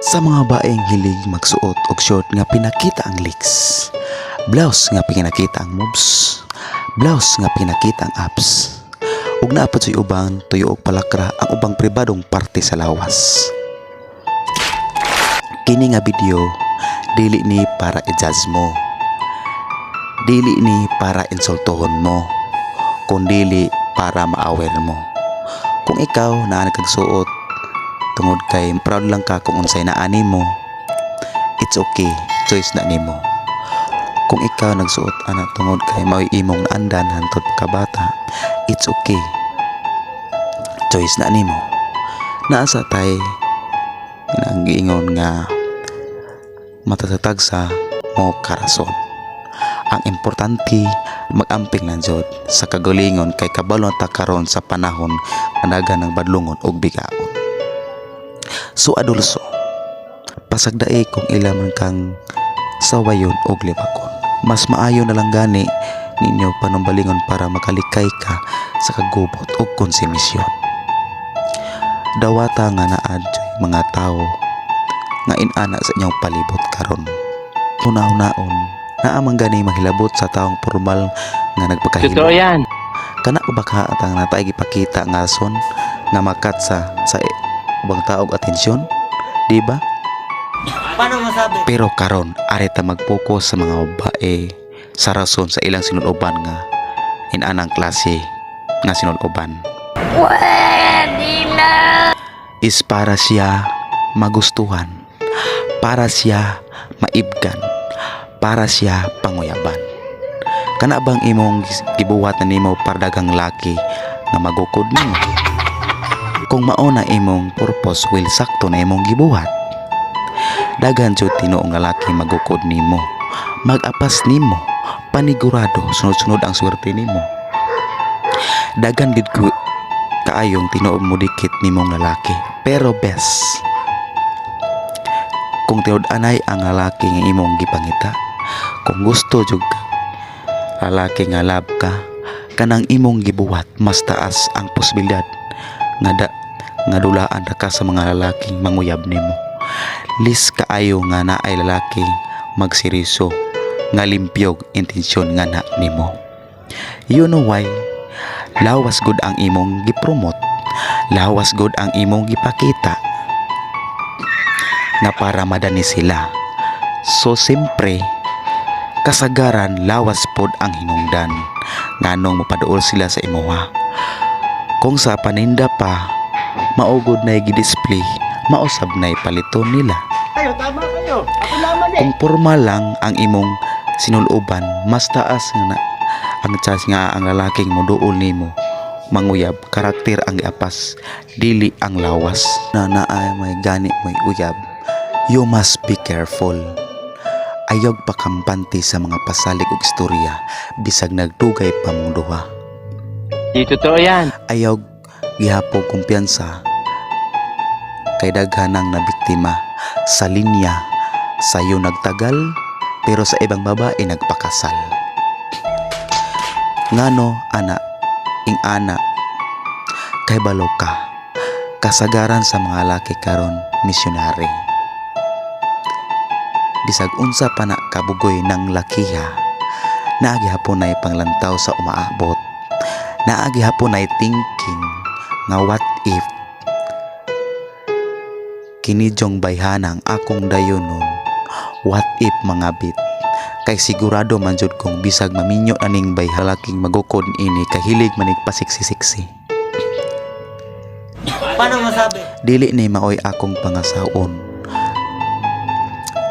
Sa mga baeng hilig magsuot og short nga pinakita ang legs, blouse nga pinakita ang moves, blouse nga pinakita ang abs, ug naa pa sa uban tuyo og palakra ang ubang pribadong parte sa lawas. Kini nga video dili ni para i-judge mo. Dili ni para insultuhon mo, kundili para ma-aware mo. Kung ikaw naa kag suot tungod kay proud lang ka kung unsay naani mo, it's okay, choice na nimo. Kung ikaw nagsuot ana tungod kay mao'y imong naandan hantod pagkabata, it's okay, choice na nimo. Naa sa tay ang giingon nga matatag sa mo karason. Ang importante, mag-amping lang jud sa kagalingon kay kabalo ta karon sa panahon nga daghan ng badlungon ug bigaon. So adulso, pasagdai kung ila man kang sawayon og libakon. Mas maayo na lang gani ninyo panumbalingon para makalikay ka sa kagubot og konsumisyon. Dawata nga naa juy mga tawo nga inana sa inyong palibot karon. Huna-hunaon, naa man gani mahilabot sa taong formal nga nagpakahilo. Totoo yan. Kana pa ba ka atang natay gipakita nga rason nga makat sa ubang tao og atensyon, di ba? Paano masabi? Pero karon ari ta mag-focus sa mga babae sa rason sa ilang sinuloban nga inanang klase nga sinuloban. Pwede na! Is para siya magustuhan, para siya maibgan, para siya panguyaban. Kana bang imong gibuhat na nimo para daghang laki nga magukod nimo? Kung mao na imong purpose, will sakto na imong gibuhat. Daghan jud tinuong lalaki magukod nimo, mag-apas nimo, panigurado sunod-sunod ang swerte nimo. Daghan gid ko kaayong tinuod mo dikit nimong lalaki. Pero best, kung tinuod anay ang lalaki nga imong gipangita, kung gusto jud ka lalaki nga love ka, kanang imong gibuhat, mas taas ang posibilidad nga da, nga dulaan ra ka sa mga lalaking manguyab nimo. Lis kaayo nga naay lalaki magseryoso nga limpyog intensyon nga na nimo. You know why? Lawas gud ang imong gipromote. Lawas gud ang imong gipakita nga para madani sila. So siyempre, kasagaran lawas pod ang hinungdan nganong mapaduol sila sa imuha. Kung sa paninda pa, maugod na gi-display, mausab na paliton nila. Kayo, tama kayo. Ako naman eh. Kung porma lang ang imong sinuloban, mas taas nga na ang chance nga ang lalaking moduol nimo manguyab, karakter ang giapas, dili ang lawas. Na naa may gani may uyab, you must be careful. Ayaw pakampante sa mga pasalig og istorya bisag nagdugay pa mong duha. Di totoo yan. Ayaw gihapog kumpiyansa kay daghan ang nabiktima sa linya sayo nagtagal pero sa ibang babae nagpakasal. Ngano ana ing ana? Kay balo ka, kasagaran sa mga laki karon misyonary. Bisag unsa pa na kabugoy ng lakiha, naa gihapon nay panglantaw sa umaabot. Naa gihapon nay thinking nga what if kini jong bayhanang akong dayonon, what if mangabit? Kay sigurado man jud kong bisag maminyo aning bayhalaking magukod ini kahilig manig pasiksi-siksi. Paano masabi? Dili ni maoy akong pangasaon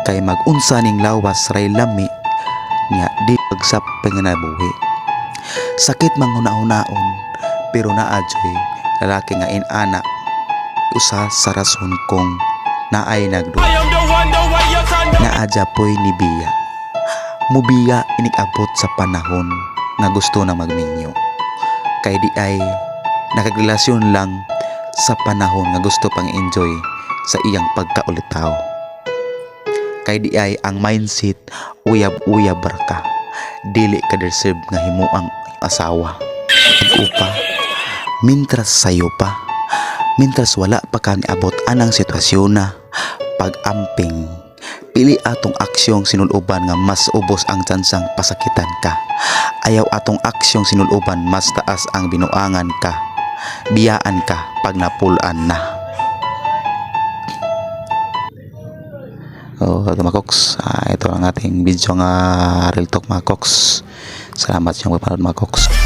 kay magunsa ning lawas ray lami niya di pagsap panginabuhi. Sakit manghuna-hunaon, pero naa juy lalaki nga inana. Usa sa rason kung naay nagduha, naa poy ni biya, mubiya inig-abot sa panahon nga gusto na magminyo kay di ay nakagrelasyon lang sa panahon nga gusto pang enjoy sa iyang pagkaulitaw. Kay di ay ang mindset uyab-uyab ra ka, dili ka deserve nga himuang asawa. Upa mintras sayo pa, mintras wala pa kang abot anang sitwasyon na Pag-amping. Pili atong aksyong sinuloban nga mas ubos ang tsansang pasakitan ka. Ayaw atong aksyong sinuloban mas taas ang binuangan ka. Biyaan ka pag napulaan na. Oh, ito mga koks. Ah, ito ang ating video nga real talk, mga koks. Salamat sa inyong pagpanood, mga koks.